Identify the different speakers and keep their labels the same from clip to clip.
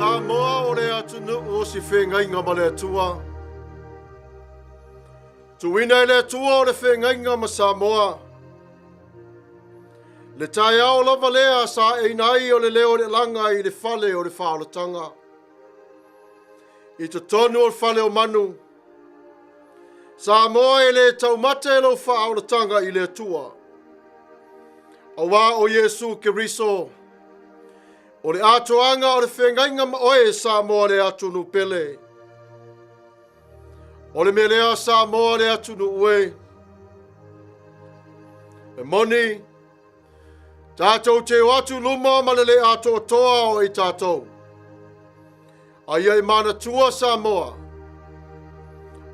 Speaker 1: Samoa o le atunuu o si feagaiga ma le Atua. Tuuina e le Atua o le feagaiga ma Samoa. Le taeao lava lea sa eina ai o le leo o le laga i le fale o le faaolataga. I totonu o le fale o manu, Samoa e le taumate lou faaolataga i le Atua. Auā o Iesu Keriso, o le atoaga o le feagaiga ma oe Samoa le atunuu pele. O le mea lea Samoa le atunuu e. E moni, tatou te o atu luma ma le le atoatoa o i tatou. A ia e manatua Samoa,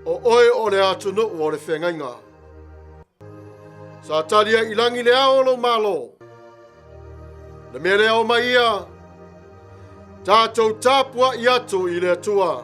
Speaker 1: o oe o le atunuu o le feagaiga. Sa tali ai i lagi le ao o lou Malo. Le mea lea o mai ia, tatou tapuai atu i le Atua.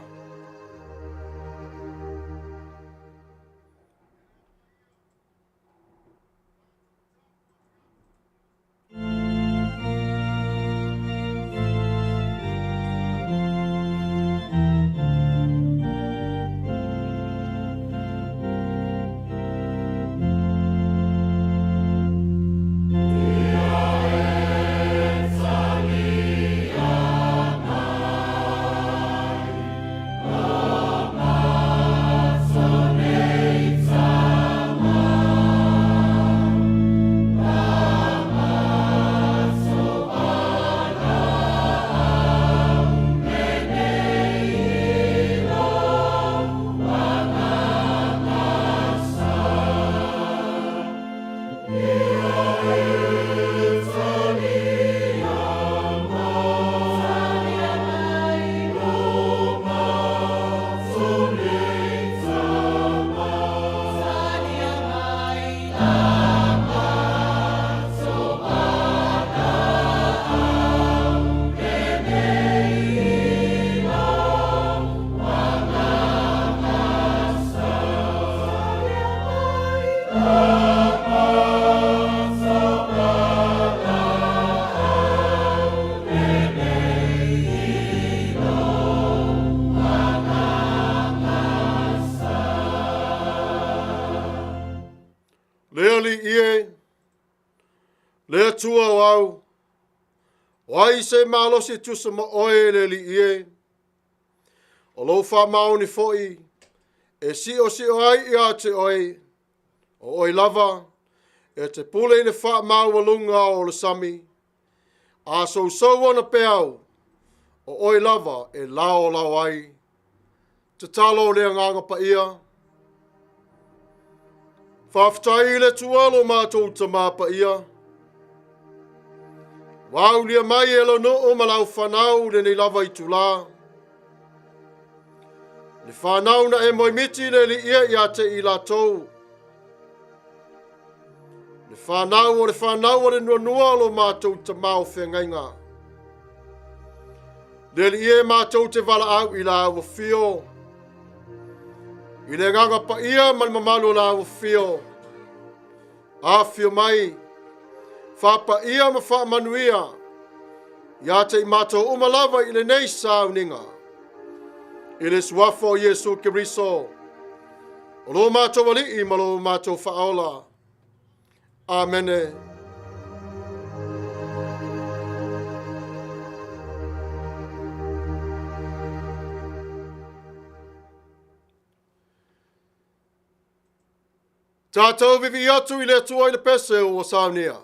Speaker 1: Le Alii e, le Atua o au, o ai se malosi e tusa ma oe le Alii e, o lou faamaoni foi e siosio ai ia te oe, o oe lava e te pule i le faamaualuga o le sami, a sousou ona peau, o oe lava e laolao ai. Tatalo o le Agaga Paia. Faafetai i le Atua lo matou Tamā Paia. Ua aulia mai e lou nuu ma lau fanau lenei lava itulā. Le fanau na e moemiti le Alii ia te i latou. Le fanau o le fanau o le nuanua o lo matou Tamā o feagaiga. Le Alii e matou te valaau i la afio. I le agaga paia ma le mamalu o la afio. Afio mai, faapaia ma faamanuia ia te i matou uma lava i lenei sauniga. I le suafa o Iesu Keriso, o lo matou Alii ma lo matou Faaola. Amene. Tatou vivii atu i le Atua i le pese ua saunia.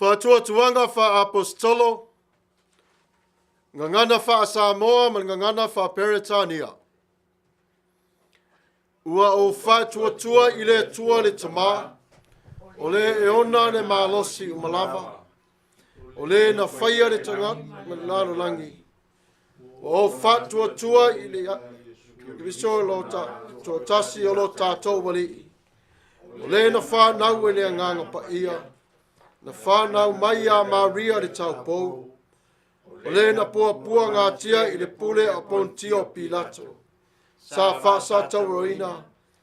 Speaker 1: Faatuatuaga faa-Aposetolo, Gagana faa-Samoa ma le Gagana faa-Peretania. Ua ou faatuatua i le Atua le Tamā, o le e ona le malosi uma lava, o le na faia le tagata ma le lalolagi. Ua ou faatuatua i le Keriso lo toatasi o lo tatou Alii, o le na fanau e le Agaga Paia, na fanau mai ia Maria le taupou, o le na puapuagatia i le pule a Pontio Pilato, sa faasatauaina,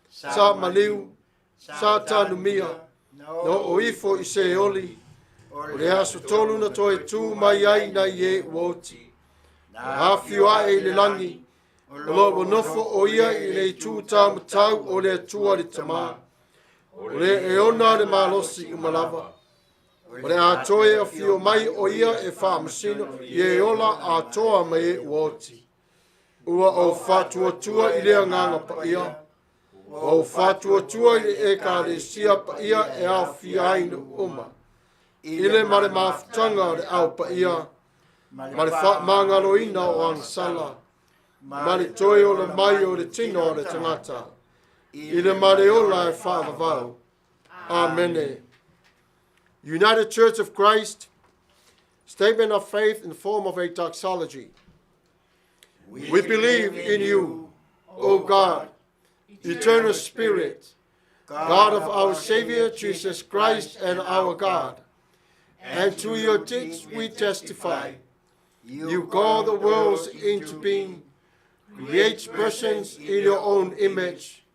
Speaker 1: sa maliu, sa tanumia, na oo ifo i Seoli, o le aso 3 na toe tu mai ai nai e ua oti, na afio ae i le lagi, o lo o nofo o ia i le itu taumatau o le Atua le Tamā, o le e ona le malosi uma lava. O le a toe afio mai o ia e faamasino i e ola atoa ma e ua oti. Ua ou faatuatua i le Agaga Paia, ua ou faatuatua i le Ekalesia Paia e aofia ai nuu uma, i le ma le mafutaga o le Au Paia, ma le faamagaloina o agasala, ma le toe ola mai o le tino o le tagata, i le ma le ola e faavavau. Amene. United Church of Christ, statement of faith in the form of a doxology. We believe in you, O God, eternal Spirit, God of our Savior Jesus Christ and our God. And to your deeds we testify. You call the worlds into being, create persons in your own image,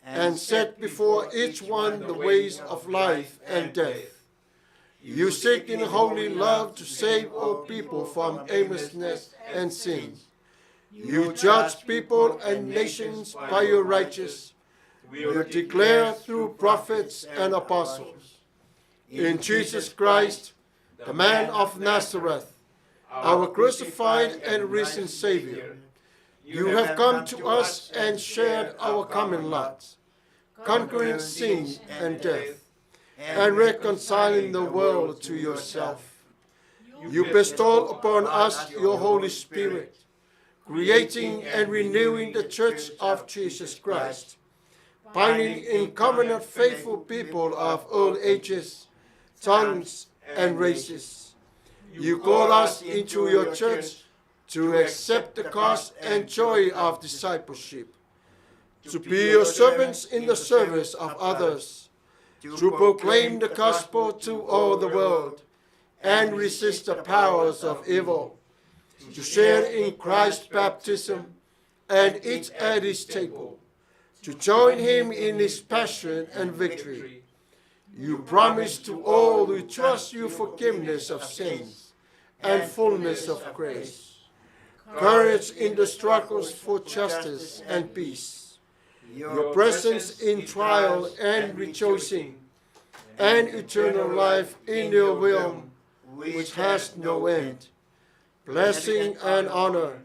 Speaker 1: and set before each one the ways of life and death. You seek in holy love to save all people from aimlessness and sin. You judge people and nations by your righteous. You declare through prophets and apostles. In Jesus Christ, the man of Nazareth, our crucified and risen Savior, you have come to us and shared our common lot, conquering sin and death, and reconciling the world to yourself. You bestow upon us your Holy Spirit, creating and renewing the Church of Jesus Christ, binding in covenant faithful people of all ages, tongues, and races. You call us into your church to accept the cost and joy of discipleship, to be your servants in the service of others, to proclaim the gospel to all the world, and resist the powers of evil, to share in Christ's baptism and eat at his table, to join him in his passion and victory. You promise to all who trust you forgiveness of sins and fullness of grace, courage in the struggles for justice and peace, your presence in trial and rejoicing, and eternal life in your will, which has no end. Blessing and honor,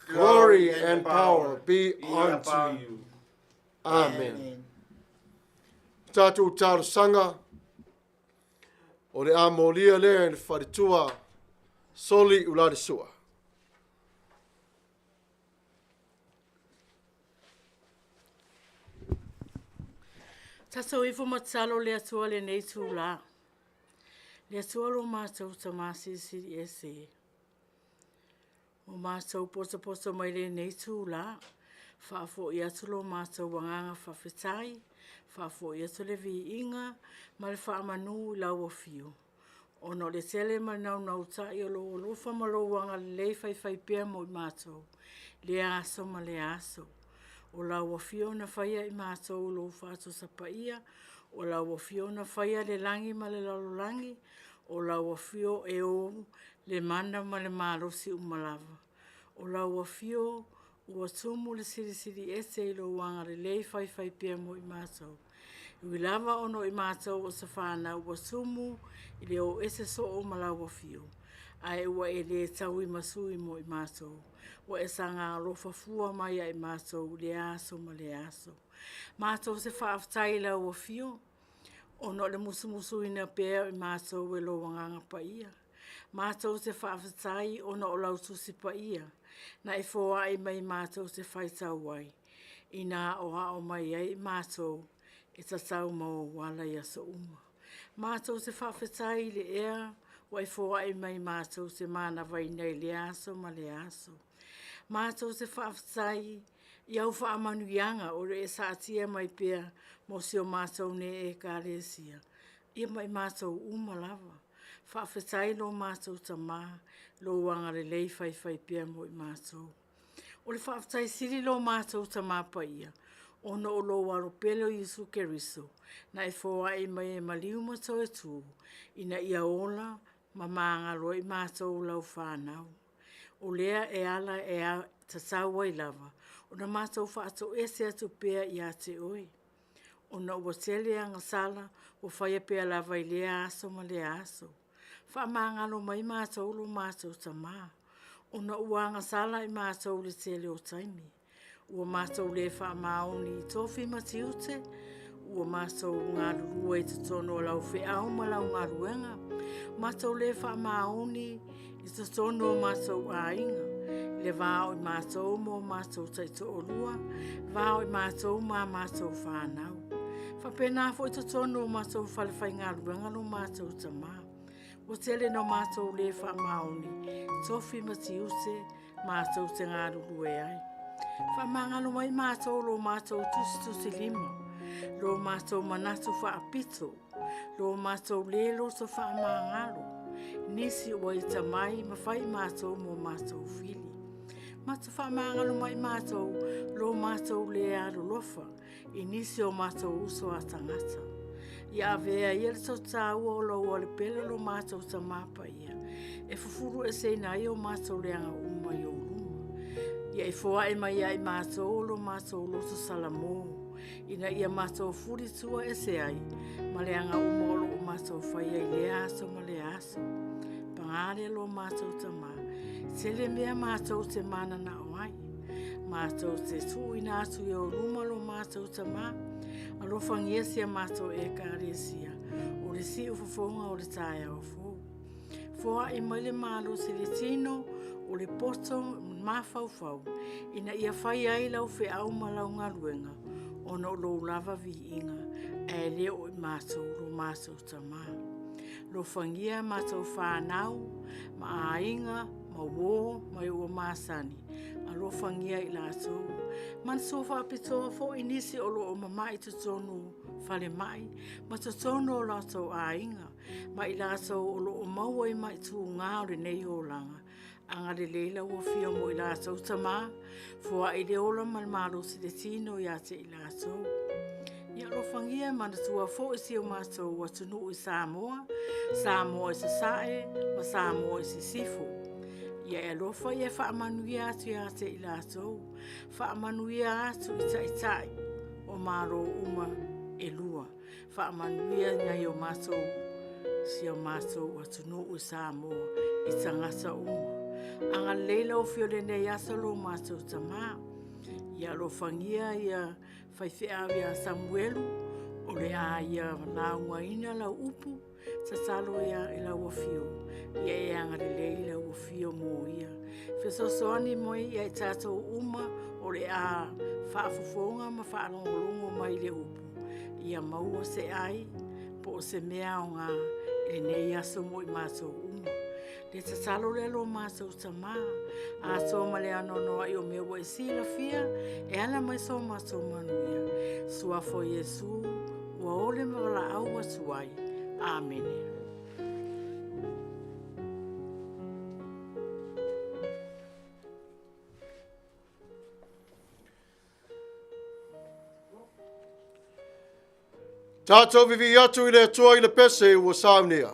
Speaker 1: glory and power be unto you. Amen. Tatou talosaga o le a molia lea i le faletua Soli Ulalesua.
Speaker 2: Tatou ifo ma tatalo le Atua lenei itula. Le Atua lo matou Tama Silisili Ese e. Ua matou potopoto mai lenei itula, faafoi atu lo matou agaga faafetai, faafoi atu le viiga ma le faamanu i lau afio, ona o le tele ma le naunautai o lou alofa ma lou agalelei faifaipea mo i matou i lea aso ma lea aso. O lau afio na faia i matou o lou faatosa paia, o lau afio na faia le lagi ma le lalolagi, o lau afio e ou le mana ma le malosi uma lava. O lau afio ua tumu le Silisili Ese i lou agalelei faifaipea mo i matou. E ui lava ona o i matou o se fanau ua tumu i le o ese soo ma lau afio, ae ua e le tauimasui mo i matou. Ua e saga alofa fua mai ia i matou i lea aso ma lea aso. Matou te faafetai i lau afio. ona o le musumusuina pea o i matou e Lou Agaga Paia. Matou te faafetai ona o lau Tusi Paia na e foai mai matou te faitau ai, ina aoao mai ai i matou e tatau ma ou ala i aso uma. Matou te faafetai i le ea ua e foai mai matou te manavaina i lea aso ma lea aso. Matou te faafetai i au faamanuiaga o lo o e saatia mai pea mo si o matou nei Ekalesia, ia ma i matou uma lava. Faafetai lo matou Tama i lou agalelei faifaipea mo i matou. O le faafetai sili lo matou Tama Paia, ona o lou Alo pele o Iesu Keriso na e foai mai e maliu ma toe tu, ina ia ola ma magalo ai matou o lau fanau. O lea e ala e tatau ai lava ona matou faatoese atu pea ia te Oe, ona ua tele agasala ua faia pea lava i lea aso ma lea aso. Faamagalo mai matou lo matou Tama, ona ua agasala i matou i le tele o taimi. Ua matou le faamaoni i tofi ma tiute, ua matou galulue i totonu o lau feau ma lau galuega, matou le faamaoni i totonu o matou aiga, le va o i matou ma o matou taitoalua, va o i matou ma a matou fanau. Faapena foi totonu o matou falefaigaluega lo matou Tama. Ua tele ina matou le faamaoni i tofi ma tiute matou te galulue ai. Faamagalo mai matou i lo matou tusitusilima, lo matou manatu faapito, lo matou le loto faamagalo, nisi ua ita mai ma fai i matou ma o matou fili. Faamagalo mai matou lo matou le alolofa i nisi o matou uso a tagata. Ia avea ia le toto taua o lou Alo pele lo matou Tama Paia, e fufulueseina ai o matou leaga uma i ou luma. Ia e foai mai ia i matou lo matou loto salamo, ina ia matou fulituaese ai ma leaga uma o lo o matou faia i lea aso ma lea aso. Paga lea lo matou Tama, e tele mea matou te mananao ai, matou te tuuina atu i ou luma lo matou Tama, alofagia si a matou Ekalesia, o le siufofoga o le taeao fou. Foai mai le malosi i le tino, o le poto, mafaufau, ina ia fai ai lau feau ma lau galuega, ona o lou lava viiga, ae le o i matou lo matou Tama. Alofagia a matou fanau, ma aiga, ma uo ma e ua masani, alofagia i latou. Manatua faapitoa foi nisi o lo o mamai i totonu o falemai ma totonu o latou aiga, ma i latou o lo o maua i mai tuga o lenei olaga, agalelei lau Afioga mo i latou Tama, foai le ola ma le malosi i le tino ia te i latou. Ia alofagia e manatua foi si o matou atunuu i Samoa, Samoa i Sasae ma Samoa i Sisifo. Ia e alofa ia faamanuia atu ia te i latou, faamanuia atu i Taitai o Malo uma e lua. Faamanuia i nai o matou, si o matou atunuu i Samoa i tagata uma. Agalelei lau Afioga i lenei aso lo matou Tama. Ia alofagia ia faifeau ia Samuelu, o le a ia laugaina lau upu, tatalo ia i lau Afioga, ia e agalelei i lau Afio mo ia. Fesoasoani mai ia i tatou uma o le a faafofoga ma faalogologo mai i le upu, ia maua se ai po o se mea aoga i lenei aso mo i matou uma. Le tatalo lea lo matou Tama, atoa ma le anoanoai o mea ua e silafia e ala mai so matou manuia. Suafa o Iesu ua ole ma valaau atu ai. Amene.
Speaker 1: Tatou vivii atu i le Atua i le pese ua saunia.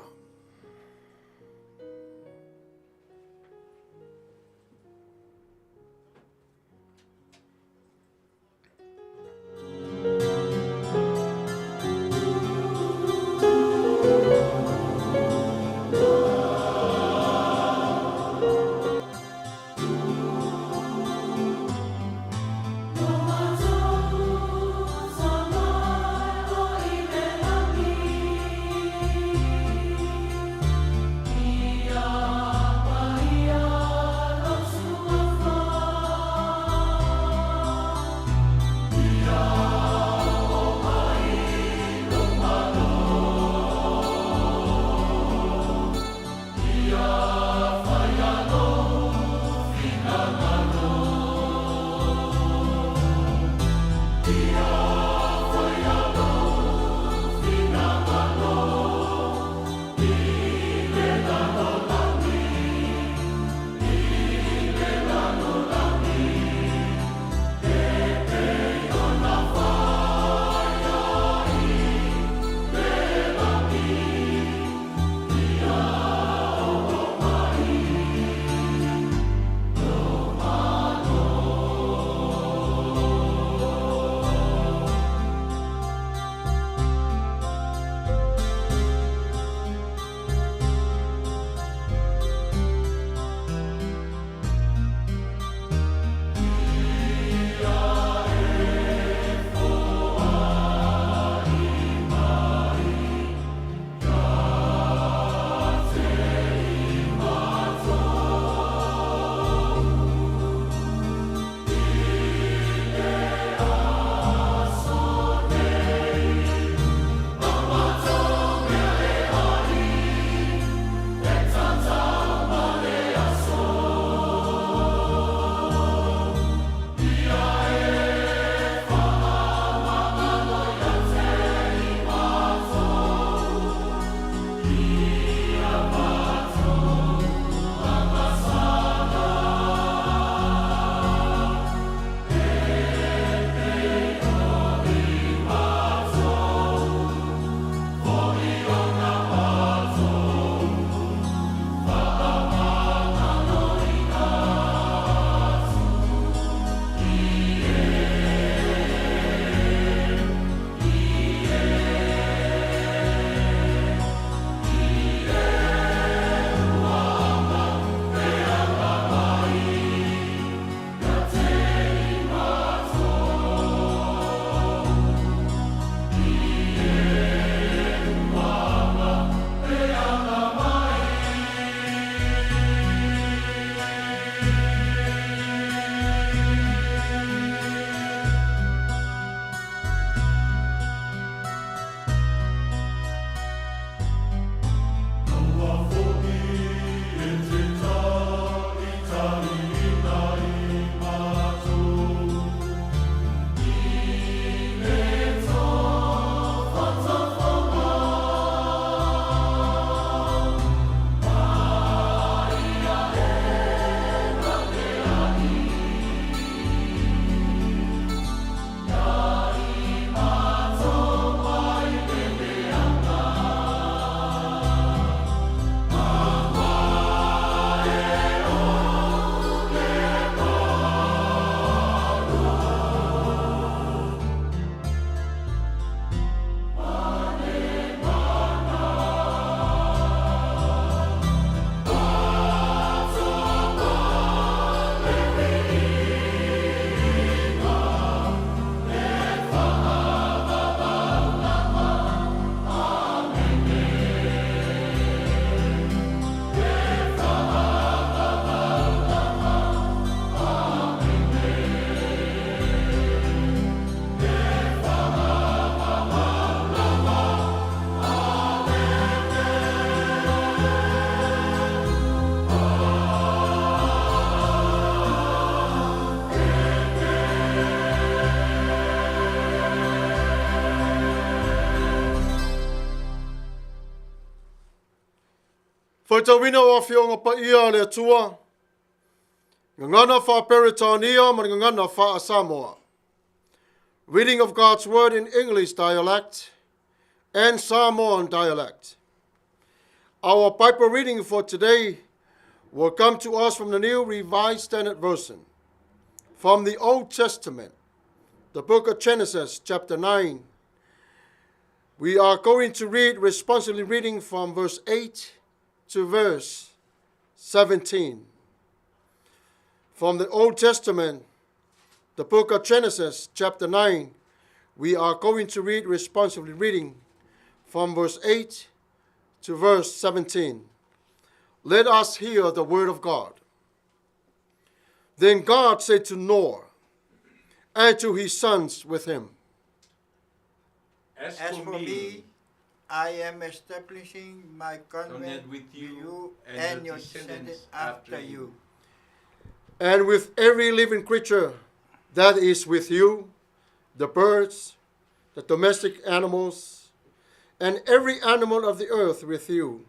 Speaker 1: Faitauina o Afioga Paia a le Atua, Gagana faa-Peretania ma le Gagana faa-Samoa. Reading of God's Word in English dialect and Samoan dialect. Our Bible reading for today will come to us from the New Revised Standard Version, from the Old Testament, the book of Genesis, chapter 9. We are going to read responsively reading from verse 8 to verse 17. From the Old Testament, the book of Genesis, chapter 9, we are going to read responsively reading from verse 8 to verse 17. Let us hear the word of God. Then God said to Noah and to his sons with him,
Speaker 3: As
Speaker 4: As
Speaker 3: for me,
Speaker 4: I am establishing my covenant
Speaker 3: covenant with
Speaker 4: with you
Speaker 3: you
Speaker 4: and your descendants after you,
Speaker 1: and with every living creature that is with you, the birds, the domestic animals, and every animal of the earth with you,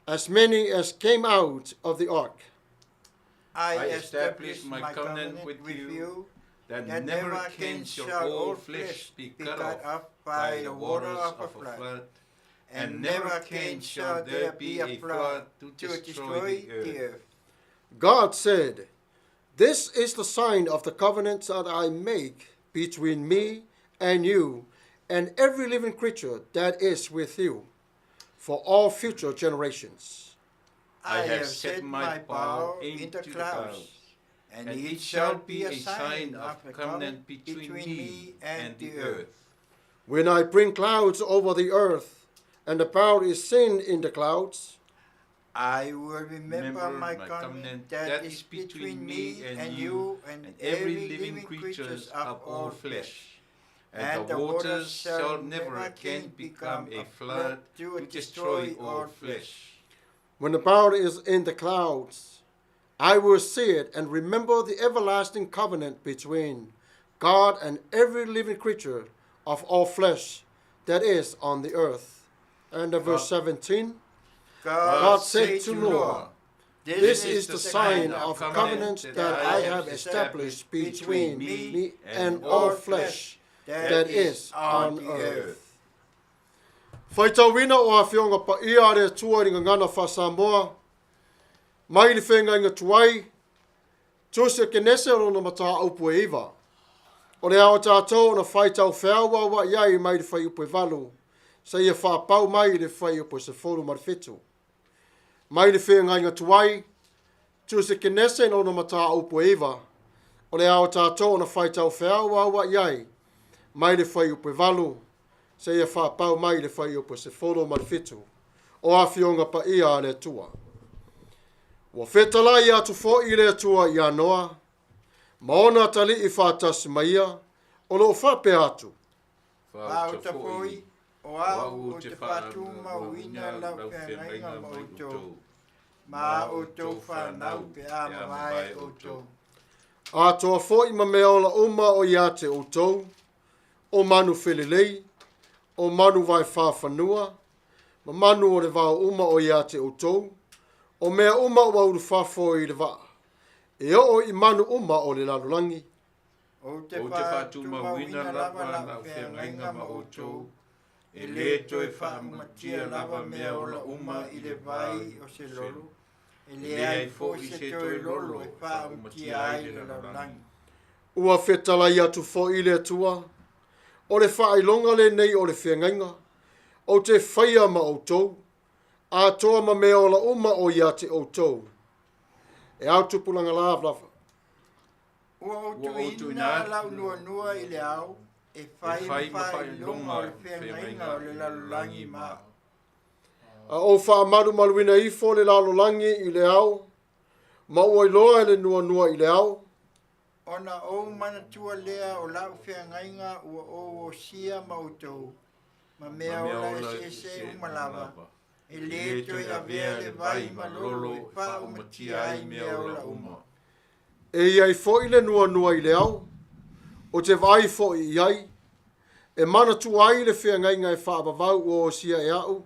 Speaker 1: as many as came out of the ark.
Speaker 4: I
Speaker 3: I
Speaker 4: establish my covenant with you
Speaker 3: that
Speaker 4: that
Speaker 3: never again shall all flesh be cut off
Speaker 4: by the water of a flood,
Speaker 3: and never again shall there be a flood to destroy the earth.
Speaker 1: God said, This is the sign of the covenant that I make between me and you and every living creature that is with you for all future generations.
Speaker 4: I have set my bow in the clouds, and it shall be a sign of the covenant between me and the earth.
Speaker 1: When I bring clouds over the earth, and the power is seen in the clouds,
Speaker 4: I will remember my covenant that is between me and you and every living creature of all flesh.
Speaker 3: And the waters shall never again become a flood to destroy all flesh.
Speaker 1: when the power is in the clouds, I will see it and remember the everlasting covenant between God and every living creature of all flesh that is on the earth. And the verse 17
Speaker 4: God
Speaker 1: God said to Noah, This is the sign of covenant that I have established between me and all flesh that is on earth. Faitauina o Afioga Paia a le Atua i le Gagana faa-Samoa, mai le Feagaiga Tuai, Tusi a Kenese o lona mataupu e iva. O le ao tatou ona faitau feauaua'i ai mai le fuaiupu e 8, seia faapau mai i le fuaiupu e 17. Mai le Feagaiga Tuai, Tusi a Kenese i lona mataupu e 9, o le ao tatou ona faitau feauaua'i ai mai le fuaiupu e 8, seia faapau mai i le fuaiupu e 17. O Afioga Paia a le Atua. Ua fetalai atu fo'i le Atua iā Noa, ma ona atalii faatasi ma ia, o loo faapea atu.
Speaker 4: Faaauta foi, o au ou te faatumauina lau feagaiga ma outou, ma a outou fanau pe a mavae outou.
Speaker 1: Atoa fo'i ma mea ola uma o ia te outou, o manu felelei, o manu vaefāfanua, ma manu o le vao uma o ia te outou, o mea uma ua ulufafo i le vaa, e oo i manu uma o le lalolagi.
Speaker 4: Ou te
Speaker 3: Ou te
Speaker 4: faatumauina
Speaker 3: faatumauina
Speaker 4: lava
Speaker 3: lava
Speaker 4: lau
Speaker 3: lau
Speaker 4: feagaiga
Speaker 3: feagaiga
Speaker 4: ma
Speaker 3: ma
Speaker 4: outou,
Speaker 3: outou,
Speaker 4: e
Speaker 3: e
Speaker 4: lē
Speaker 3: lē
Speaker 4: toe
Speaker 3: toe
Speaker 4: faaumatia
Speaker 3: faaumatia
Speaker 4: lava
Speaker 3: lava
Speaker 4: mea
Speaker 3: mea
Speaker 4: ola
Speaker 3: ola
Speaker 4: uma
Speaker 3: uma
Speaker 4: i
Speaker 3: i
Speaker 4: le
Speaker 3: le
Speaker 4: vai
Speaker 3: vai
Speaker 4: o
Speaker 3: o
Speaker 4: se
Speaker 3: se
Speaker 4: lolo,
Speaker 3: lolo,
Speaker 4: e
Speaker 3: e
Speaker 4: leai
Speaker 3: leai
Speaker 4: foi
Speaker 3: foi
Speaker 4: se
Speaker 3: se
Speaker 4: toe
Speaker 3: toe
Speaker 4: lolo
Speaker 3: lolo
Speaker 4: e
Speaker 3: e
Speaker 4: faaumatia
Speaker 3: faaumatia
Speaker 4: ai
Speaker 3: ai
Speaker 4: le
Speaker 3: le
Speaker 4: lalolagi.
Speaker 3: lalolagi.
Speaker 1: Ua fetalai atu fo'i le Atua, o le faailoga lenei o le feagaiga, ou te faia ma outou, atoa ma mea ola uma o ia te outou. E ao tupulaga lavalava.
Speaker 4: Ua ou
Speaker 3: Ua ou
Speaker 4: tuuina
Speaker 3: tuuina
Speaker 4: lau
Speaker 3: atu
Speaker 4: nuanua i le ao, e
Speaker 3: e
Speaker 4: fai
Speaker 3: fai
Speaker 4: ma
Speaker 3: ma
Speaker 4: faailoga
Speaker 3: faailoga
Speaker 4: o le
Speaker 3: o le
Speaker 4: feagaiga
Speaker 3: feagaiga
Speaker 4: o le
Speaker 3: o le
Speaker 4: lalolagi
Speaker 3: lalolagi
Speaker 4: ma
Speaker 3: ma
Speaker 4: au.
Speaker 1: A ou faamalumaluina ifo le lalolagi i le ao, ma ua iloa e le nuanua i le ao,
Speaker 4: Ona ou manatua lea o lau feagaiga ua ou osia ma outou, ma
Speaker 3: ma
Speaker 4: mea
Speaker 3: mea
Speaker 4: ola
Speaker 3: ola
Speaker 4: eseese
Speaker 3: eseese
Speaker 4: uma
Speaker 3: uma
Speaker 4: lava,
Speaker 3: lava,
Speaker 4: e
Speaker 3: e
Speaker 4: lē
Speaker 3: lē
Speaker 4: toe
Speaker 3: toe
Speaker 4: avea
Speaker 3: avea
Speaker 4: le
Speaker 3: le
Speaker 4: vai
Speaker 3: vai
Speaker 4: ma
Speaker 3: ma
Speaker 4: lolo
Speaker 3: lolo
Speaker 4: e
Speaker 3: e
Speaker 4: faaumatia
Speaker 3: faaumatia
Speaker 4: ai
Speaker 3: ai
Speaker 4: mea
Speaker 3: mea
Speaker 4: ola
Speaker 3: ola
Speaker 4: uma.
Speaker 3: uma.
Speaker 1: E i ai fo'i le nuanua i le ao, ou te vaai fo'i i ai, e manatua ai le feagaiga e faavavau ua osia e a'u,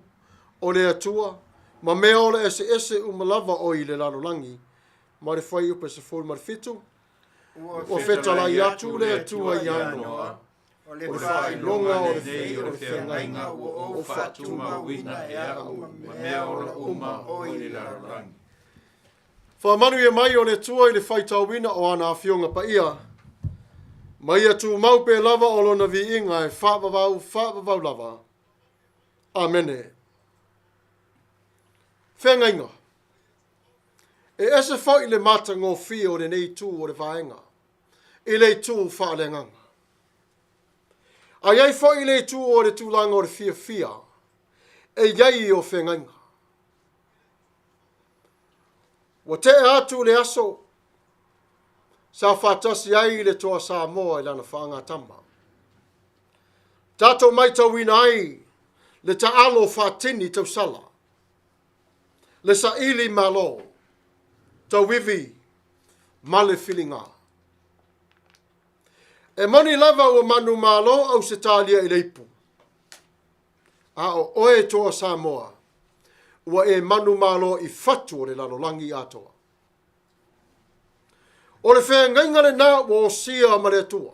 Speaker 1: o le Atua, Ma mea ola eseese uma lava o i le lalolagi. Ma le fuaiupu e 17. Ua fetalai atu le Atua ia Noa,
Speaker 4: O le faailoga lenei o le feagaiga ua ou faatumauina e au ma mea ola uma o i le lalolagi.
Speaker 1: Faamanuia mai o le Atua i le faitauina o ana afioga paia, ma ia tumau pea lava o lona viiga e faavavau faavavau lava. Amene. Feagaiga. E ese foi le matagofie o lenei itu o le vaega i le itu faaleagaga. A i ai foi le itu o le tulaga o le fiafia e i ai o feagaiga. Ua tea atu le aso sa faatasi ai le Toa Samoa i lana faagatama. Tatou maitauina ai le taalo faatini tausala, le saili malo, tauivi ma le filiga. E moni lava ua manumalo Ausetalia i le ipu, a o oe Toa Samoa, ua e manumalo i fatu o le lalolagi atoa. O le feagaiga lena ua osia ma le Atua.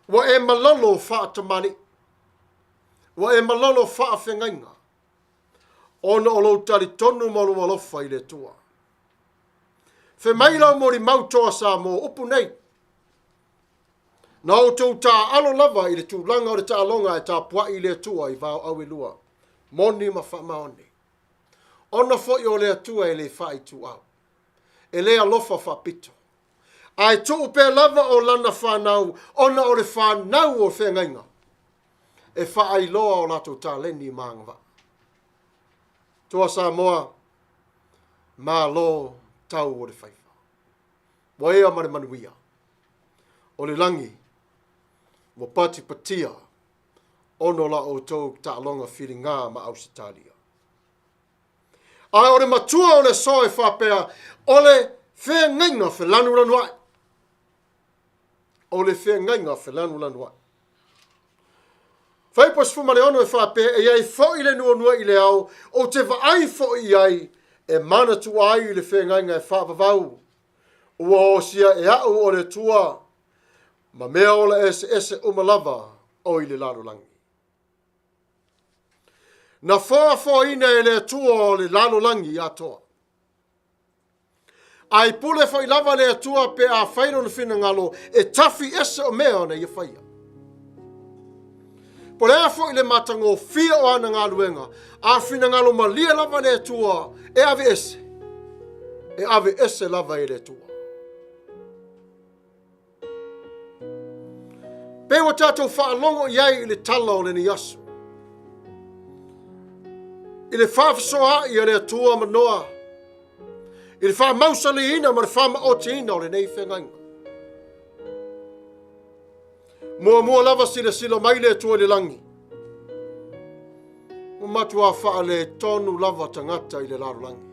Speaker 1: Ua e malolo faatamalii. Ua e malolo faafeagaiga ona o lou talitonu ma lou alofa i le Atua. Fai mai lau molimau Toa Samoa, upu nei, Na outou taaalo lava i le tulaga o le taaloga e tapuai i le Atua i vaoau e lua, moni ma faamaoni. Ona foi o le Atua e le faaituau, e le alofa faapito, ae tuu pea lava o lana fanau ona o le fanau o feagaiga e faailoa o latou taleni ma agavaa. Toa Samoa, malo tau o le faiva. Ua ea ma le manuia. O le lagi ua patipatia ona o la outou taaloga filiga ma Ausetalia. Ae o le matua o le aso e faapea, o le feagaiga felanulanuai. O le feagaiga felanulanuai. Fuaiupu 16 e faapea, e i ai foi le nuanua i le ao, ou te vaai foi i ai, e manatua ai le feagaiga e faavavau. Ua osia e au o le Atua, ma mea ola eseese uma lava o i le lalolagi. Na foafoaina e le Atua o le lalolagi atoa. Ae pule foi lava le Atua pe a fai lona finagalo e tafi ese o mea na ia faia. Po o le a foi le matagofie o ana galuega, a finagalo malie lava le Atua e ave ese, e ave ese lava e le Atua. Pei ua tatou faalogo i ai i le tala o lenei aso. I le faafesoaai a le Atua ma Noa, i le faamausaliina ma le faamaotiina o lenei feagaiga. Muamua lava silasila mai le Atua i le lagi. Ua matuā faaletonu lava tagata i le lalolagi.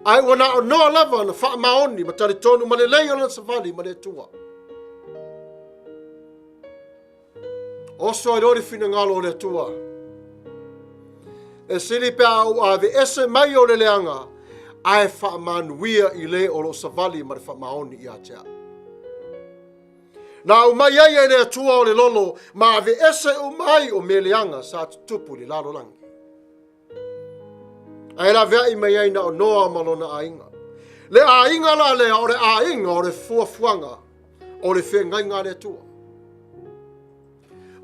Speaker 1: Ae ua na o Noa lava na faamaoni ma talitonu ma lelei o lana savali ma le Atua. Oso ai loa le finagalo o le Atua. E sili pe a ou aveese mai o le leaga, ae faamanuia i le o lo o savali ma le faamaoni ia te au. Na aumai ai e le Atua o le lolo ma aveese uma ai o mea leaga sa tutupu i le lalolagi. Ae laveai mai ai na o Noa ma lona aiga. Le aiga la lea o le aiga o le fuafuaga o le feagaiga a le Atua.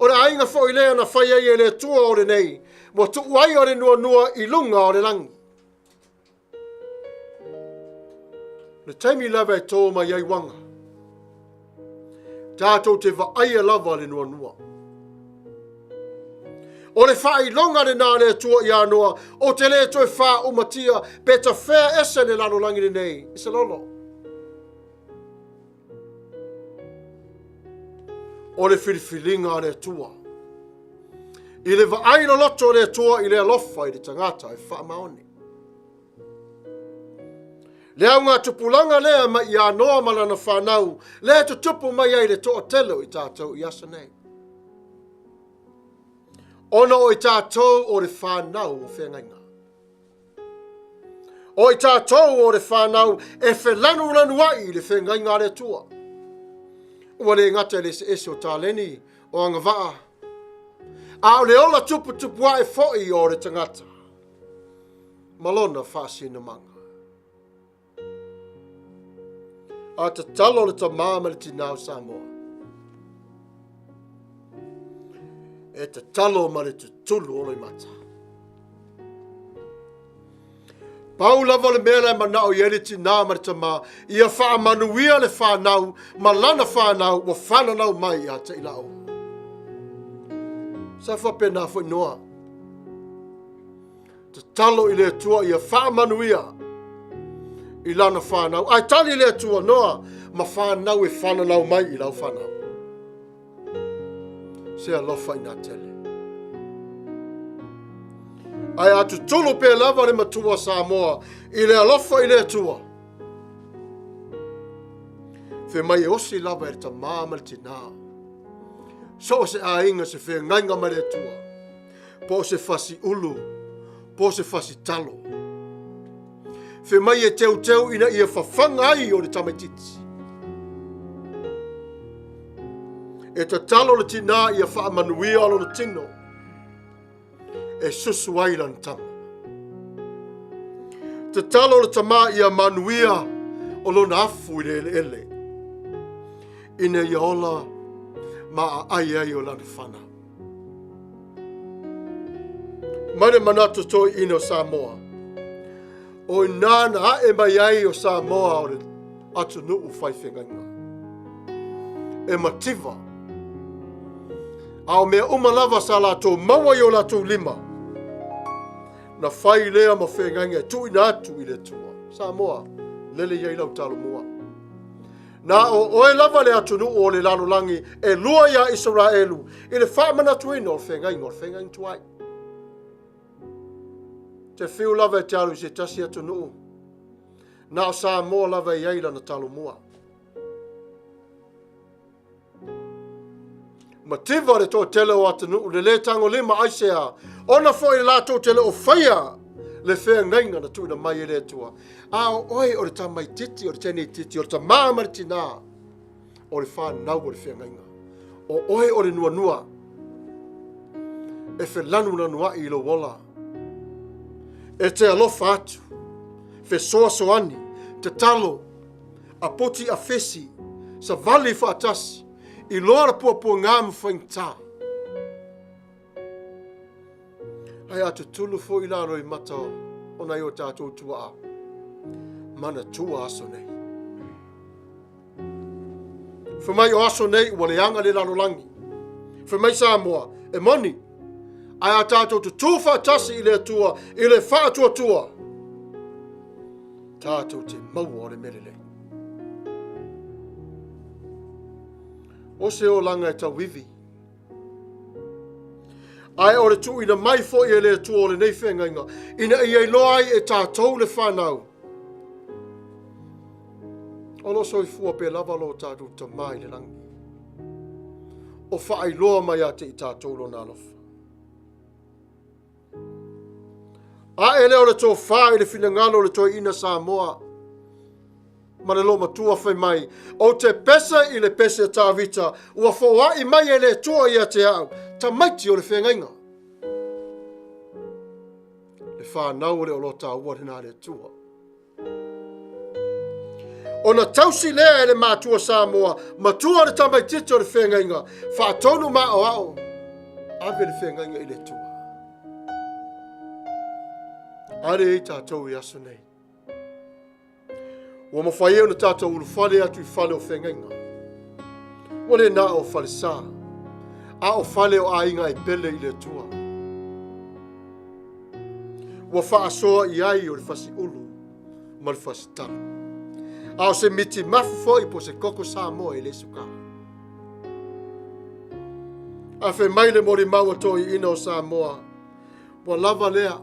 Speaker 1: O le aiga foi lea na fai ai e le Atua o lenei, ua tuu ai o le nuanua i luga o le lagi. Le taimi lava e tō mai ai uaga. Tātou te vaaia lava le nuanua. O le faailoga lenā a le Atua ia Noa, o te le toe fāumatia pe tafea ese le lalolagi lenei i se lolo. O le filifiliga a le Atua. I le vaai loloto o le Atua i le alofa i le tagata e faamaoni. Le augatupulaga lea mai ia Noa ma lana fanau, lea e tutupu mai ai le toatele o i tatou i aso nei. Ona o i tātou o le whānau o whengainga. O i tātou o le whānau e whelanulanu ai i le whengainga a le Atua. Ua le gata i le eseese o taleni o agavaa, a o le ola tuputupu ae foi o le tagata ma lona faasinomaga. A tatalo le tamā ma le tinā o Samoa. E tatalo ma le tutulu o loimata. Pau lava le mea la e manao i ai le tinā ma le tamā, ia faamanuia le whanau ma lana whanau ua whananau mai ia te i lao. Sa whapena foi noa. Tatalo i le Atua ia faamanuia i lana whanau. Ae tali le Atua noa ma whanau e whananau mai i lau whanau. Se alofa i nā tele. Ae a tutulu pē lava le matua Samoa i le alofa i le Atua. Fe mai e osi lava e le tamā ma le tinā. So o se āinga se whēngainga mai le Atua. Po o se fasi ulu, po o se fasi talo. Fe mai e teuteu ina ia whawhanga ai o le tamaititi. E tatalo le tinā ia whaamanuia o lona tino, e susu ai lana tama. Tatalo le tamā ia manuia o lona afu i le eleele, ina ia ola ma aai ai o lana whanau. Mai le manatu toeaina o Samoa, o inā na ae mai ai o Samoa o le atunuu faifeagaiga. E mativa. A o mea uma lava sa latou maua i o latou lima, na fai lea ma feagaiga e tuuina atu i le Atua. Samoa, lele i ai lau talomua. Na o oe lava le atunuu o le lalolagi e lua iā Isaraelu i le faamanatuina o le feagaiga o le feagaiga tuai. Te whiu lava e te alu i se tasi atunuu, na o Samoa lava e i ai lana talomua. Mativa le toatele o atunuu le lē tagolima aisea, ona foi le latou te le o faia le feagaiga na tuuina mai e le Atua. A o oe o le tamaitiiti, o le teneitiiti, o le tamā ma le tinā, o le whanau o le feagaiga. O oe o le nuanua, e felanulanuai i lou ola. E te alofa atu, fesoasoani, tatalo, a poti a fesi, savali faatasi, i loa le puapuagā ma faigata. Ae a tutulu foi i lalo i mata o nai o tātou tuaa, manatua aso nei. Fai mai o aso nei ua leaga le lalolagi. Fai mai Samoa, e moni, ae a tātou tutū faatasi i le Atua, i le faatuatua, tātou te maua o le mea lelei. O se olaga e tauivi. Ae o le tuuina mai foi e le Atua o lenei feagaiga, ina ia iloa ai e tātou le whanau. O lo soifua pē lava lo tātou tamā i le langi. O whaailoa mai a te i tātou lona alofa. Ae lea o le tofā i le finagalo o le toeaina Samoa ma le loomatua fai mai, Ou te pese i le pese a Tavita, ua foai mai e le Atua ia te au, tamaiti o le feagaiga. Le whanau o le oloa taua lena le Atua. Ona tausi lea e le matua Samoa, matua le tamaitiiti o le feagaiga, faatonu ma aoao, ave le feagaiga i le Atua. Ale ai tātou i aso nei. Ua mawhai e ona tātou ulufale atu i fale o feagaiga. Ua le nā o fale sā, a o fale o aiga e pele i le Atua. Ua faasoa i ai o le fasiulu ma le fasitalo. A o se miti mafu foi po se koko Samoa e le sukā. A fai mai le molimau a toeaiina o Samoa, ua lava lea.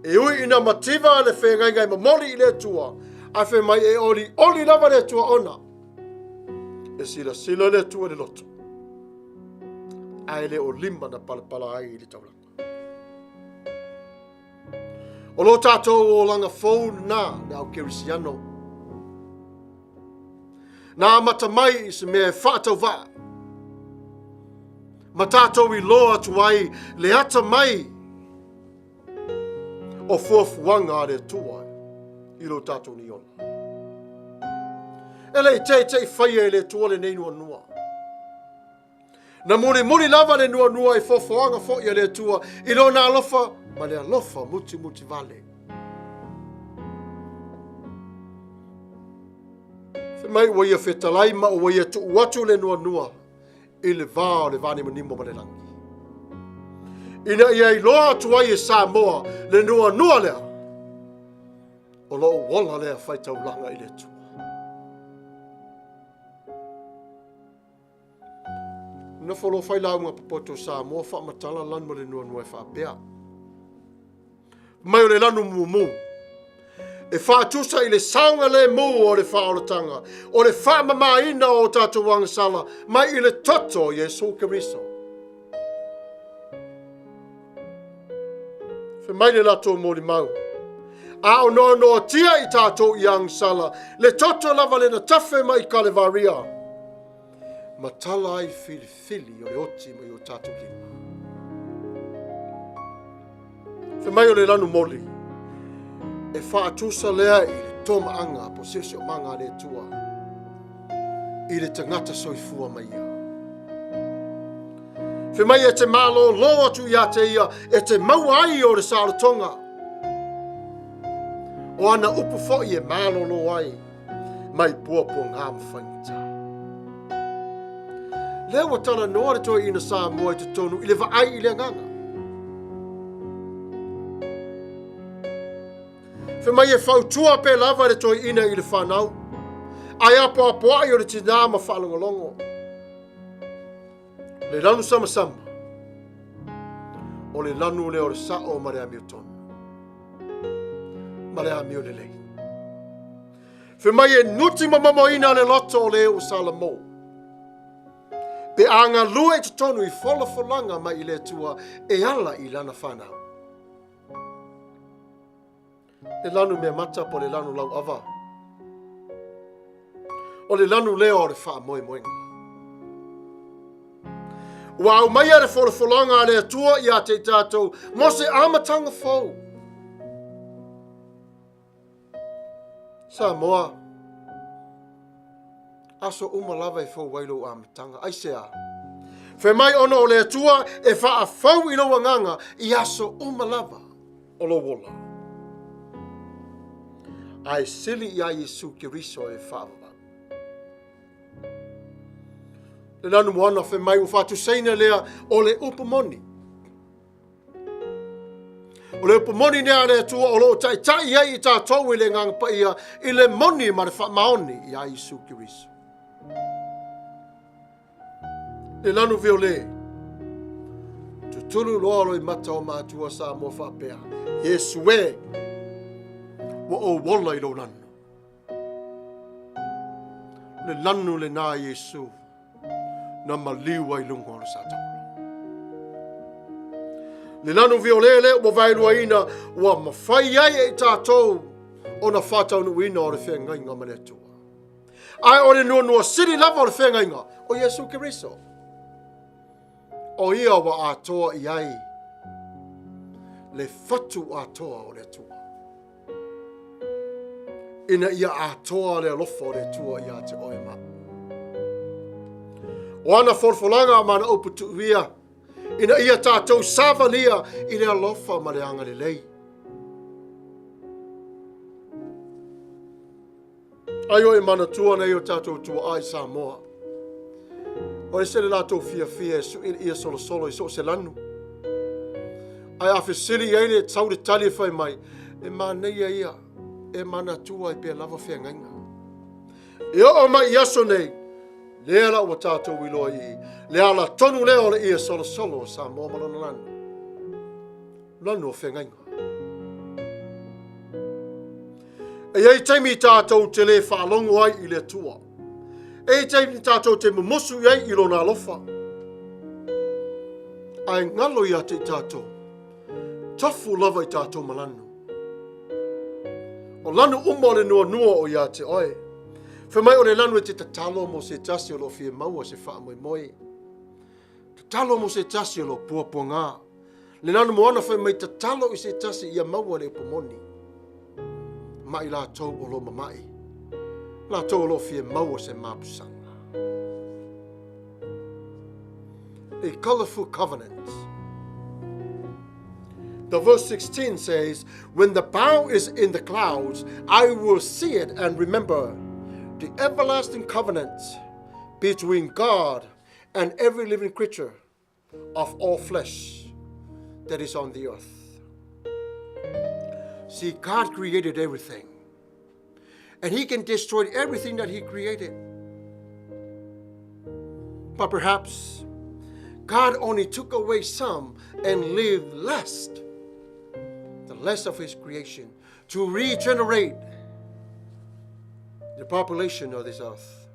Speaker 1: E ui ina mativa le feagaiga e momoli i le Atua, a fai mai e olioli lava le Atua ona. E silasila le Atua i le loto. Ae le o lima na palapala ai i le taulaga. O lo tātou olaga fou lena le au kerisiano. Na amata mai i se mea e faatauvaa. Ma tātou iloa atu ai le ata mai o fuafuaga a le Atua i lo tātou nei ola. E le i teitei faia e le Atua lenei nuanua. Na mulimuli lava le nuanua i foafoaga foi a le Atua i lona alofa ma le alofa mutimuti vale. Fai mai ua ia fetalai ma ua ia tuu atu le nuanua i le va o le vanimonimo ma le lagi. Ina ia iloa atu ai e Samoa le nuanua lea, o lou ola lea faitaulaga i le Atua. Nofo loa fai lauga popoto o Samoa faamatala lanu ma le nuanua e faapea. Mai o le lanu mumu. E faatusa i le saogalemu o le faaolataga, o le faamamaina o tatou agasala mai i le toto o Iesu Keriso. Fai mai le latou molimau. A o noanoatia i tatou i agasala, le toto lava le na tafe mai i Kalevaria, ma tala ai filifili o le oti mai o tatou lima. Fai mai o le lanu moli, e faatusa lea i le tomaaga po siosiomaga a le Atua i le tagata soifua mai ia. Fai mai e te malōlō atu ia te ia e te maua ai o le saolotoga. O ana upu foi e malōlō ai mai puapuagā ma faigata. Lea ua talanoa le toeaina Samoa i totonu i le vaai i le agaga. Fai mai e fautua pea lava le toeaina i le whanau, ae apoapoai o le tinā ma faalogologo. Le lanu samasama, o le lanu lea o le sao ma le amiotonu, ma le amio lelei. Fai mai e nuti momomoina le loto o le ua Salamo. Pe a galue i totonu i folafolaga mai i le Atua e ala i lana whanau. Le lanu mea mata po le lanu lauava. O le lanu lea o le faamoemoega. Ua aumaia le folafolaga a le Atua ia te i tatou mo se amataga fou. Samoa, aso uma lava e fou ai lou amataga. Aisea? Fai mai ona o le Atua e faafou i lou agaga i aso uma lava o lou ola. Ae sili iā Iesu Keriso e faavavau. Le lanu moana fai mai ua faatusaina lea o le upu moni. O le upu moni lea a le Atua o lo o taitai ai i tatou i le agaga paia i le moni ma le faamaoni iā Iesu Keriso. Le lanu viole, tutulu loa loimata o matua Samoa faapea, Iesu e, ua ou ola i lou lanu. Le lanu lenā Iesu, na maliu ai luga o le sataula. Le lanu viole lea ua vaeluaina, ua mafai ai e i tatou ona faataunuuina o le feagaiga ma le Atua. Ae o le nuanua sili lava o le feagaiga, o Iesu Keriso. O ia ua atoa i ai le fatu atoa o le Atua. Ina ia atoa le alofa o le Atua ia te oe ma au. O ana folafolaga ma ana upu tuuia, ina ia tatou savalia i le alofa ma le agalelei. Ai o e manatua nei o tatou tuaa i Samoa. O ese le latou fiafia e sui le ia solosolo i so o se lanu. Ae a fesili i ai le sau le tali e fai mai, e manaia ia, e manatua ai pea lava feagaiga. E oo mai i aso nei, lea la ua tatou iloa i le ala tonu lea o le ia solosolo o Samoa ma lona lanu. Lanu o feagaiga. E i ai taimi tatou te lē faalogo ai i le Atua. E i ai taimi tatou te mumusu i ai i Lona alofa. Ae galo ia te i tatou, tofu lava i tatou ma lanu. O lanu uma o le nuanua o ia te oe. Fai mai o le lanu e te tatalo mo se tasi o lo o fia maua se faamoemoe. Tatalo mo se tasi o lo o puapuaga. Le lanu moana fai mai tatalo i se tasi ia maua le upu moni. Ma i latou o lo o mama'i. Latou o lo o fia maua se mapusaga. A colorful covenant. The verse 16 says, When the bow is in the clouds, I will see it and remember the everlasting covenant between God and every living creature of all flesh that is on the earth. See, God created everything. And He can destroy everything that He created. But perhaps God only took away some and leave less, the less of His creation, to regenerate the population of this earth.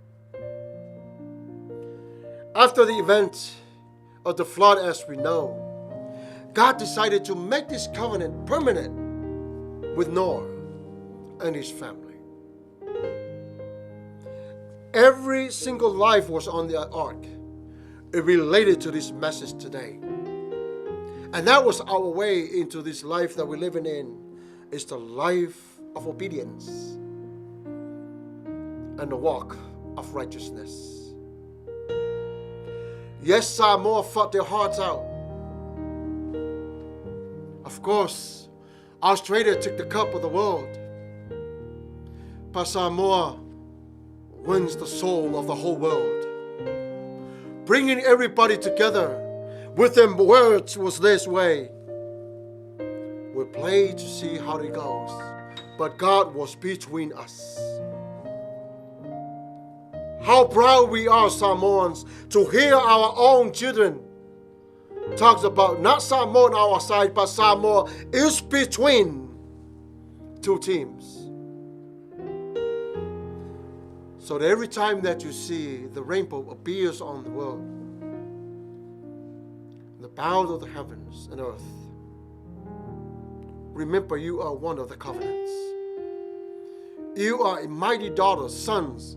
Speaker 1: After the event of the flood, as we know, God decided to make this covenant permanent with Noah and his family. Every single life was on the ark. It related to this message today. And that was our way into this life that we're living in, is the life of obedience and the walk of righteousness. Yes, Samoa fought their hearts out. Of course, Australia took the cup of the world. But Samoa wins the soul of the whole world. Bringing everybody together with them words was this way. We play to see how it goes, but God was between us. How proud we are, Samoans, to hear our own children talks about not Samoa on our side, but Samoa is between two teams. So that every time that you see the rainbow appears on the world, the bound of the heavens and earth, remember you are one of the covenants. You are a mighty daughter, sons,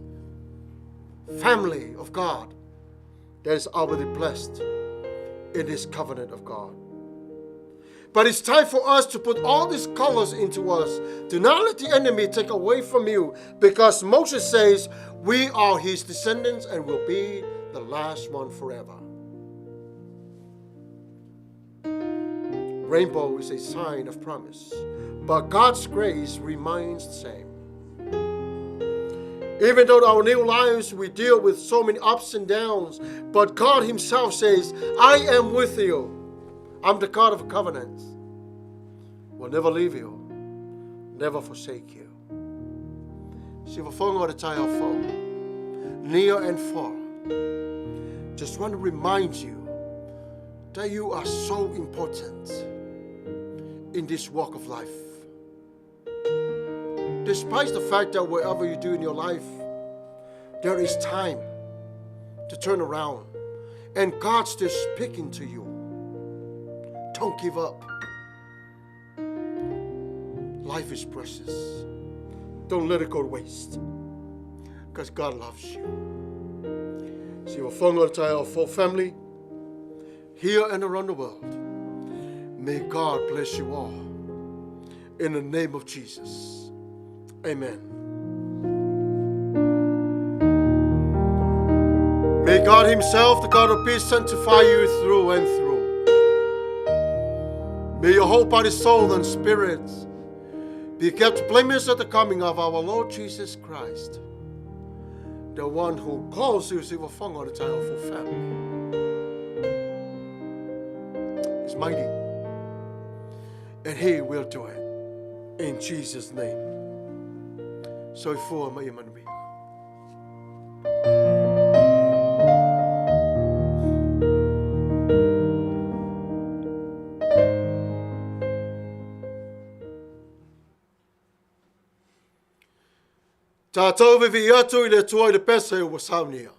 Speaker 1: family of God that is already blessed in this covenant of God. But it's time for us to put all these colors into us. Do not let the enemy take away from you, because Moses says we are his descendants and will be the last one forever. Rainbow is a sign of promise, but God's grace remains the same. Even though our new lives we deal with so many ups and downs, but God Himself says, I am with you. I'm the God of covenants. Will never leave you, never forsake you. Near and far. Just want to remind you that you are so important in this walk of life. Despite the fact that whatever you do in your life, there is time to turn around. And God's still speaking to you. Don't give up. Life is precious. Don't let it go to waste. Because God loves you. See your full family here and around the world. May God bless you all. In the name of Jesus. Amen. May God Himself, the God of peace, sanctify you through and through. May your whole body, soul, and spirit be kept blameless at the coming of our Lord Jesus Christ, the one who calls you to the family. Is mighty, and He will do it. In Jesus' name. Soifua ma ia manuia. Tātou vivi atu i le Atua i le pese ua saunia.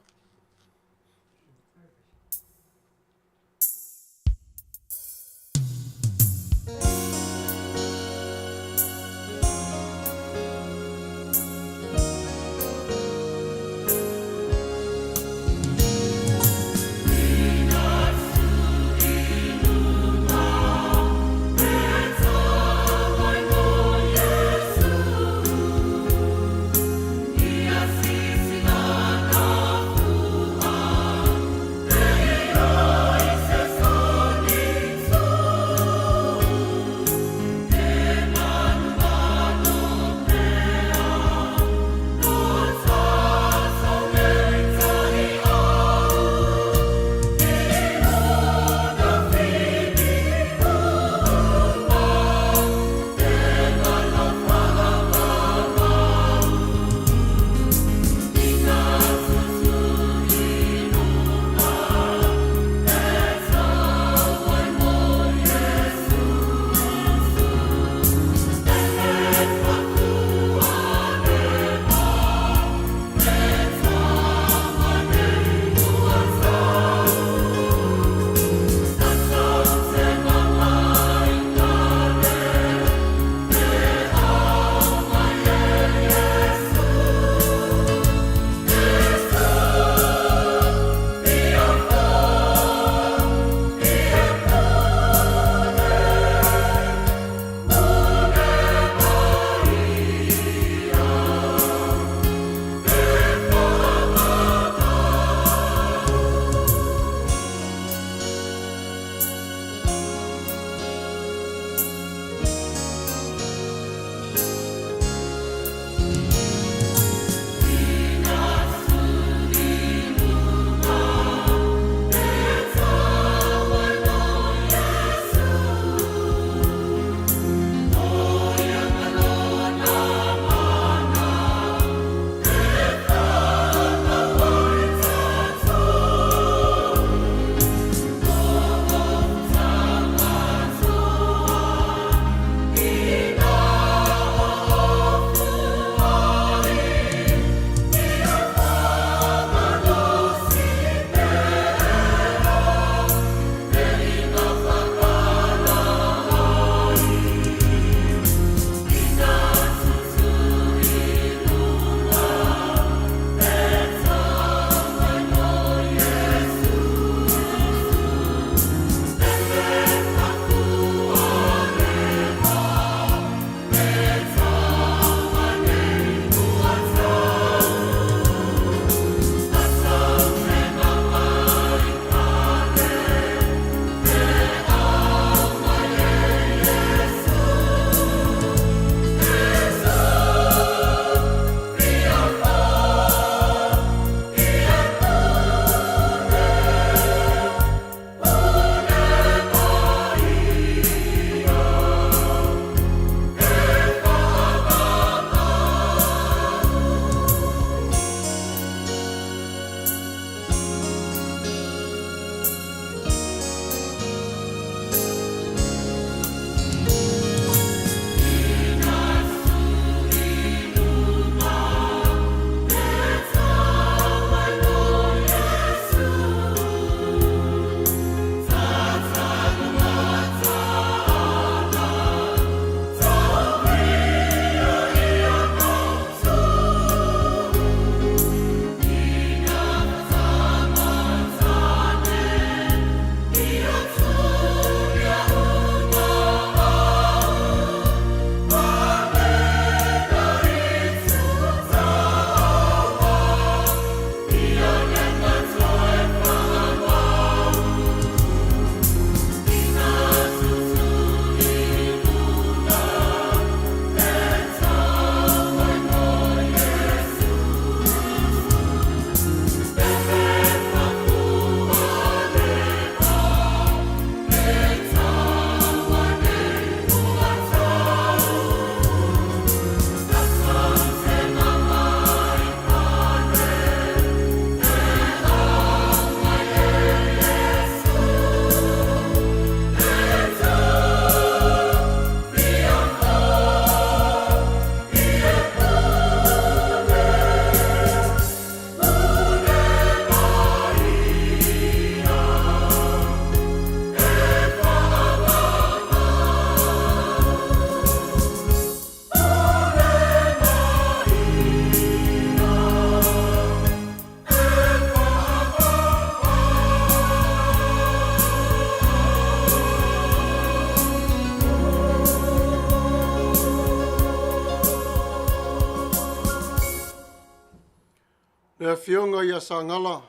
Speaker 1: Afioga ia Sagala,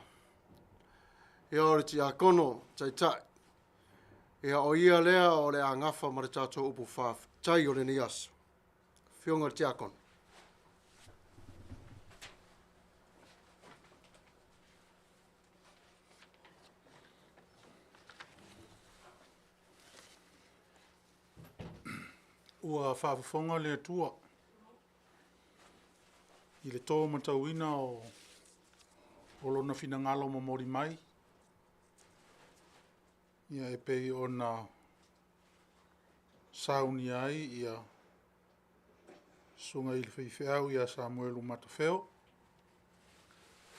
Speaker 1: ia o le Tiakono Taitai. Ia o ia lea o le a gafa ma le tatou upu faafetai o lenei aso. Afioga i le Tiakono.
Speaker 5: Ua faafofoga le Atua i le to matauina o Lona finagalo momoli mai, ia e pei ona saunia ai ia Susuga i le faifeau ia Samuelu Matafeo,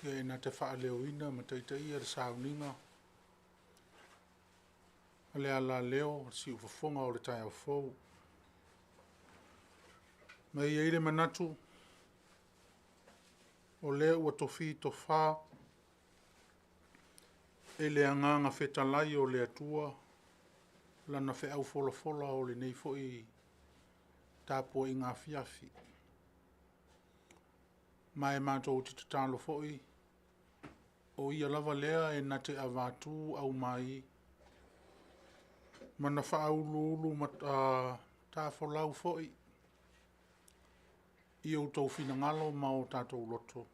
Speaker 5: ia e na te faaleoina ma taitaia le sauniga o le alaleo o le siufofoga o le taeao fou. Ma e i ai le manatu, o lea ua tofi tofa e le Agaga fetalai o le Atua lana feau folafola o lenei foi tapuaiga afiafi. Ma e matou te tatalo foi, o Ia lava lea e na te avatu aumai ma na faauluulu matafolau foi i outou finagalo ma o tatou loto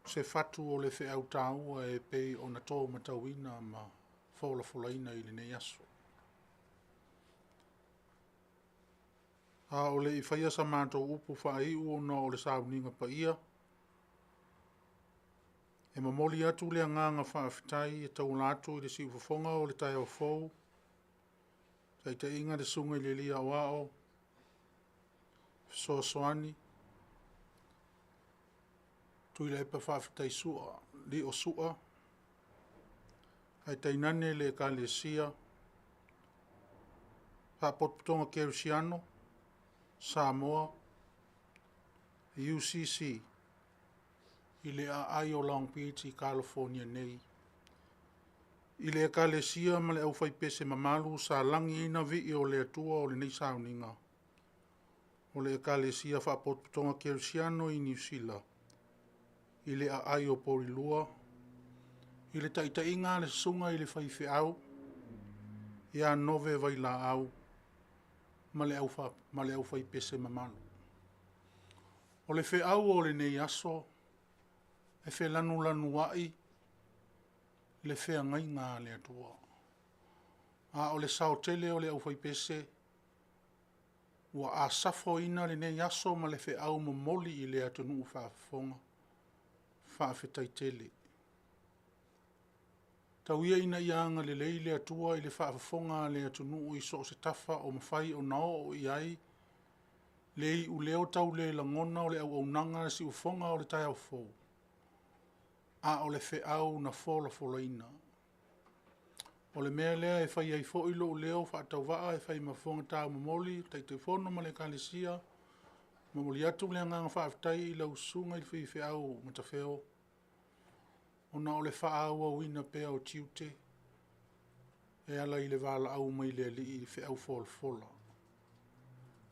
Speaker 5: se fatu o le feau taua e pei ona to matauina ma folafolaina i lenei aso. A o le i faia sa matou upu faaiu ona o le sauniga paia, e momoli atu le agaga faafetai e tauala atu i le siufofoga o le taeao fou, taitaiga i le Susuga i le Alii Aoao Fesoasoani Tuilaepa Faafetai Lio Sua, ae tainane le Ekalesia Faalapotopotoga Kerisiano Samoa, UCC i le aai o Long Beach i Kalofonia nei, i le Ekalesia ma le aufaipese mamalu sa lagiina viiga o le Atua o lenei sauniga, o le Ekalesia Faalapotopotoga Kerisiano i Niu Sila i le aai o Porilua, i le taitaiga a le Susuga i le Faifeau ia Nove Vailaau ma le aufaipese mamalu. O le feau o lenei aso, e felanulanuai le feagaiga a le Atua, a o le saotele o le aufaipese, ua asafoina lenei aso ma le feau momoli i le atunuu faafofoga, faafetai tele. Tau ia ina ia agalelei le Atua i le faafofoga a le atunuu i so o se tafa o mafai ona oo i ai le iuleo taulelagona o le auaunaga a le siufofoga o le taeao fou, a o le feau na folafolaina. O le mea lea e fai ai foi lou leo faatauvaa e fai ma fofoga taumomoli, Taitaifono ma le Ekalesia, momoli atu le agaga faafetai i lau Susuga i le Faifeau Matafeo, ona o le faaauauina pea o tiute e ala i le valaau mai le Alii i le feau folafola.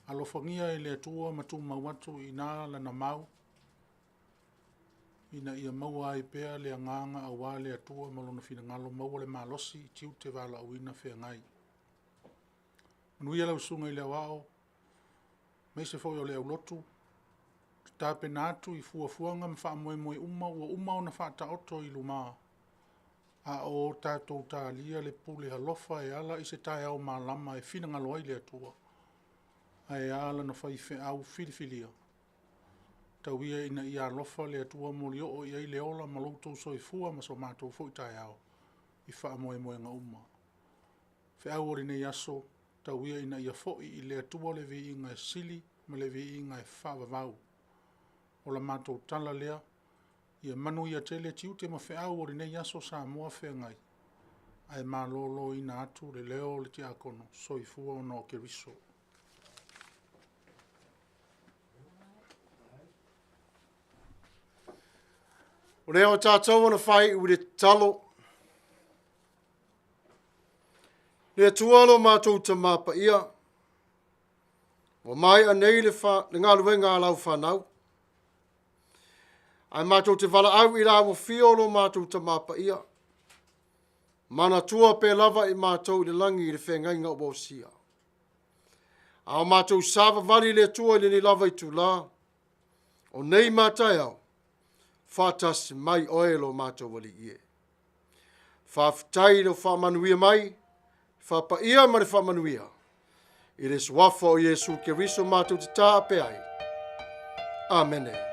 Speaker 5: Alofagia e le Atua ma tumau atu i ina Lana mau, ina ia maua ai pea le agaga aua le Atua ma Lona finagalo, maua le malosi i tiute valaauina feagai. Manuia lau Susuga i le Aoao, aemaise foi o le aulotu, tapena atu i fuafuaga ma faamoemoe uma ua uma ona faataoto i luma, a o tatou talia le pule alofa e ala i se taeao malama e finagalo ai le Atua, ae a lana faifeau filifilia. Tau ia ina ia alofa le Atua molioo i ai le ola ma lo outou soifua ma so matou foi taeao i faamoemoega uma. O le feau o lenei aso, tau ia ina ia foi i le Atua le viiga e sili ma le viiga e faavavau. O le matou tala lea, ia manuia tele tiute ma feau o lenei aso Samoa feagai, ae maloloina atu le leo o le tiakono. Soifua ona o Keriso.
Speaker 1: O lea o tatou ona faaiu i le tatalo. Le Atua lo matou Tamā Paia, ua maea nei le galuega a lau fanau. Ae matou te valaau i le auafio o lo matou Tama Paia. Manatua pea lava i matou i le lagi i le feagaiga ua osia. A o matou savavali i le Atua i lenei lava itulā, o nei ma taeao, faatasi mai oe lo matou Alii e. Faafetai i lou faamanuia mai, faapaia ma le faamanuia, i le suafa o Iesu Keriso matou te taape ai. Amene.